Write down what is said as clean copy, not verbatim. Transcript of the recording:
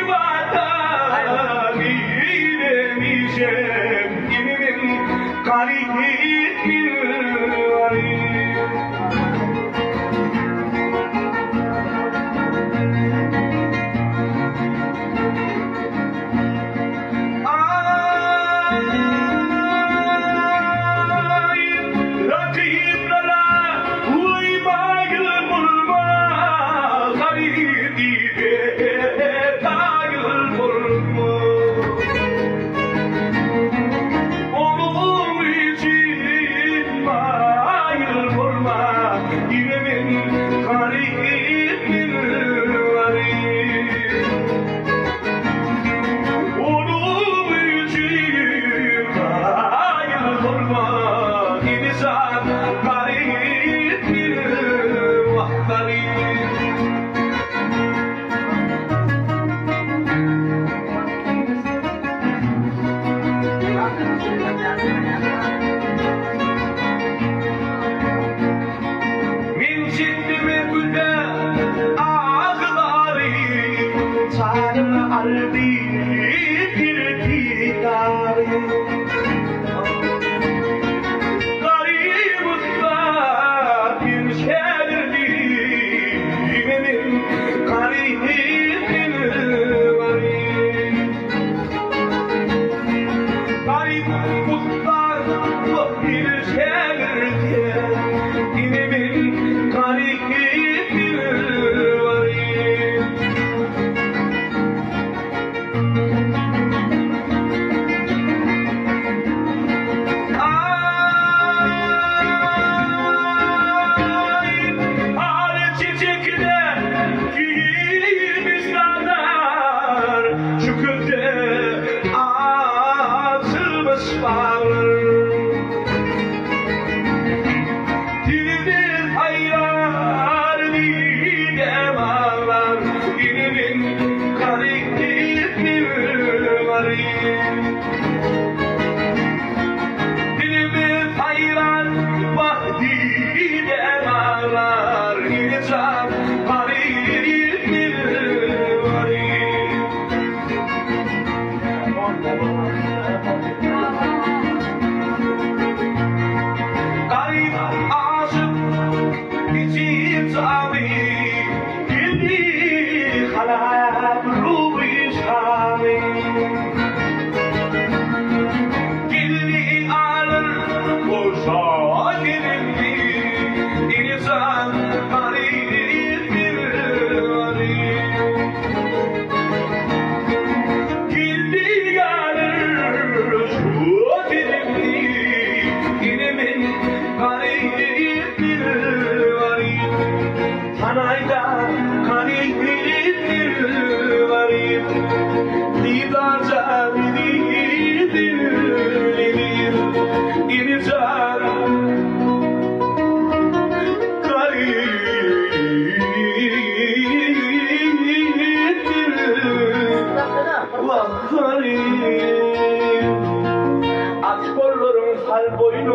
Watan diýmemişem, ine men garyp men garyp. Aý, rakyplara weýbaýyl bolma, garyp diýse kaýyl bolma. Onuň üçin maýyl bolma, ine men garyp men garyp. Onuň üçin kaýyl bolma, ini jan garyp men wah garyp. Men çekdim güle agy-zary, Janym aldy.